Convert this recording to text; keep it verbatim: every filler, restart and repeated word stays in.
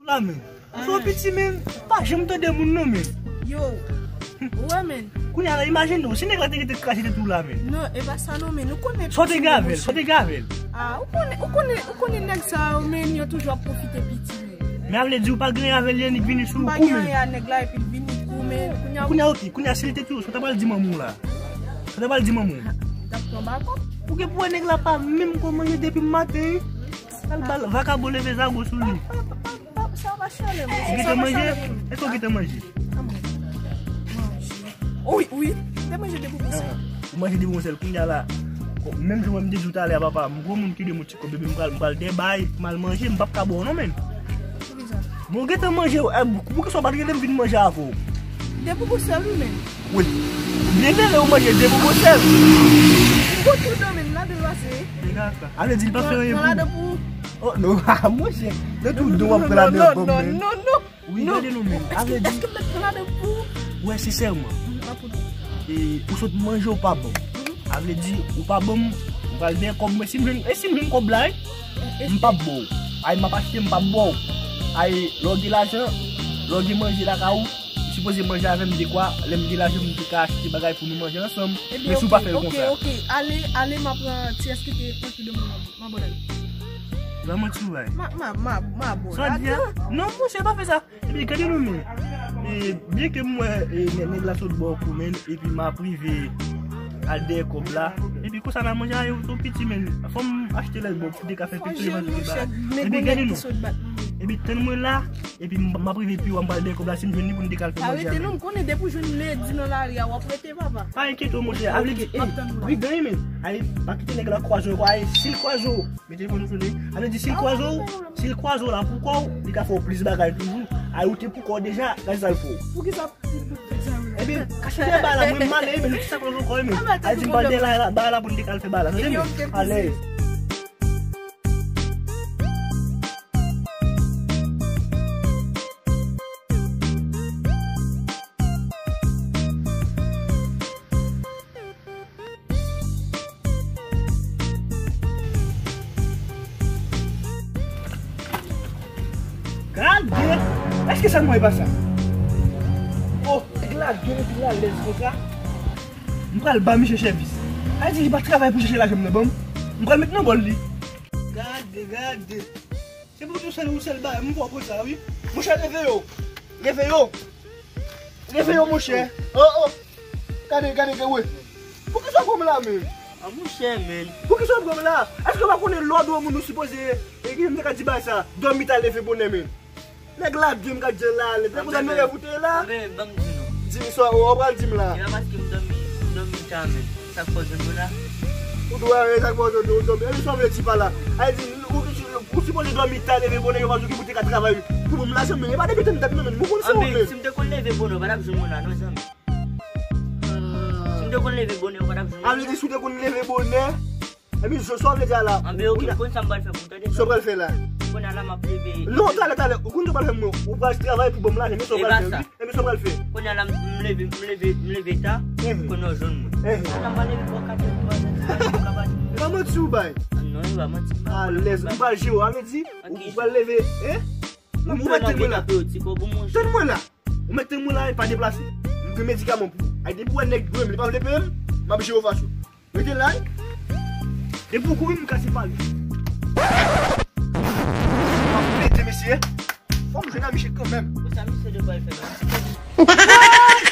Pa men. Ou se yon piti men. Pa janm tande moun non men. Yo. Ou wè men. Kounye a la, imajine w, si nèg la te rete kraze tèt ou la men. Non, e pa sa non men. Nou konnen. Sa w te gen avè l, sa w te gen avè l. Ah, ou konnen, ou konnen, ou konnen nèg sa yo men, yo toujou ap pwofite piti men. Men a vle di ou pa gen anyen avè l, li annik vini sou ou kou men. M pa gen anyen a nèg la epi l vini kou men. Kounye a, kounye a, ok, kounye a si l te tou, sa w ta pral di manman w la. Sa w ta pral di manman w. Ou gen pou wè nèg la pa menm ko manje depi maten. Al bal vakabon leve zago sou li. Ou gentan manje? Èske ou gentan manje? Wi, wi. M te manje de boubou sèl. Ou manje de boubou sèl. Kounye a la, menm jan mwen m te di w talè a, papa, m gwo moun ki de mouti ko bebe, m pral, m pral dèbay, m al manje, m p ap ka ba w non men. Poukisa? Bon, gentan manje, eh, poukisa w pa t rele m vin manje avè w? De boubou sèl, wi, men. Wi. Byen vre, ou manje de boubou sèl. Ou tou domen, la de pase. A vle di, li pa fè anyen pou ou. Oh, non, ah, monchè. De tou don w ap pran ladan kòb, men. Non, non, non. Wi, gade non, men. A vle di, èske m mèt pran ladan pou ou? Wè, sensèman. E, ou sot manje, ou pa ban m. A vle di, ou pa ban m, m pral bèyè kòb mwen, si m jwenn, e si m jwenn kòb la, wi. M p ap ba w. Ay, m ap achte, m p ap ba w. Ay, lè w gen lajan, lè w gen manje lakay ou, ou sipoze manje avè m dekwa, lè m gen lajan, m te ka achte bagay pou nou manje ansanm. Men si w pa fè l konsa. Ok, ok, ale, ale, m ap pran ti eskite, trankil de moun, m abòne. Ban manti w bay. Ma, ma, ma, ma, bon. Sa w di a? Non, monchè, pa fè sa. Epi gade nou men. E, byen ke m wè, e, nèg, nèg la sot ba w kou men, epi m ap rive al dèyè kòb la. Epi konsa n a manje a, yo, yo piti men. Fò m achte lèl ba w pou te ka fè pito evanjeli ba la. Epi gade nou. Epi tann mwen la, epi m, m ap rive pi w, m pral dèyè kòb la, si m jwenn li pou n te ka al fè manje a men. Arete non, m konnen depi w jwenn ledi nan lari a, w ap rete, papa. Pa enkyete w, monchè. A vle di, ey, pridan wi men. Ay, pa kite nèg la kwaze w ankò, ay, si l kwaze w. Men telefòn ou sone. A vle di, si l kwaze w, si l kwaze w la pou kò w, li ka fè w plis bagay toujou. Ay, ou te pou kò w deja, gade sa l fè w. Poukisa pou, pou, pou sa w la? Ebyen, kache dèyè bagay la, mwen m ale, men nou ti sa kwaze w kò, men. Ay, di m pa dèyè la, la, bagay la pou n te ka al fè bagay la. Tande, men, alèz. Gade! Èske sa nou wè pa sa? Oh, nèg la gen epi l alèz konsa. M pral ba misye sèvis. A di li pa travay pou chèche lajan m nan ban m. M pral met nan bòl li. Gade, gade. Se pou tou sèl ou sèl bagay, m pran pou sa, wi. Monchè, leve yo. Leve yo. Leve yo, monchè. Oh, oh. Gade, gade, gade, wè. Poukisa w pran m la, men? A, monchè, men. Poukisa w pran m la? Èske w pa konnen lè w dwe moun ou sipoze, e, ki m te ka di bagay sa, dòmi ta leve bonè, men? Nèg la, di m ka di la, lè te konsa, nou rèv ou te la. Anben, ban m di nou. Di m sa, w pral di m la. E pa paske m dòmi, m dòmi ta, men. Sa k fè w jwenn mwen la? Ou dwe, e, sa k fè w jwenn, jwenn, jwenn, e sa w vle di pa la. A di, ou, ou, ou sipoze dòmi ta, leve bonè, yo pa di w ki pou te ka travay pou ban m lajan, men e pa depi te m tèt nan men m, ou konn sa w vle. Anben, si m te konn leve bonè, w pa t ap jwenn mwen la, non, zanmi. Si m te konn leve bonè, w pa t ap jwenn mwen la. A vle di, si w te konn leve bonè, epi, sa w vle di a la? Anben, ok, ou konn sa m pral fè pou w, tande. Sa w pral fè la? Kounye a la, m ap leve. Non, talè, talè, ou konn sa w pral fè, mwen, ou pral travay pou ban m lajan, men sa w pral fè, wi. Epi sa w pral fè? Kounye a la, m leve, m leve, m leve ta. Kounye a w jwenn mwen. Kounye a m pral leve bò kat èt pou maten, m pral kapab. Pa manti w bay. Non, e pa manti m bay. Alèz, m pral jere w, a vle di, ou, ou pral leve, en? Ou mèt tann mwen la. Tann mwen la. Ou mèt tann mwen la, e pa deplase. M gen medikaman pou ou. Ay, depi w wè nèg dwe m, li pa vle peye m, m ap jere w fason. Rete la, wi. Depi w kouri, m kase pale. M ap pete, mesye. Fò m jwenn a misye kanmenm. Pou sa misye dwe pral fè la?